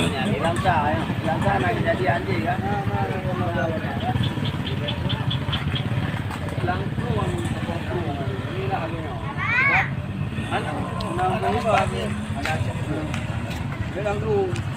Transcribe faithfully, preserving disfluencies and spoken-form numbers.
Di Langsa, ya. Di Langsa na kejadian jih, kan? Langkung, inilah lalu nyoe. Kan? Undang-undang lima. Dia langkung.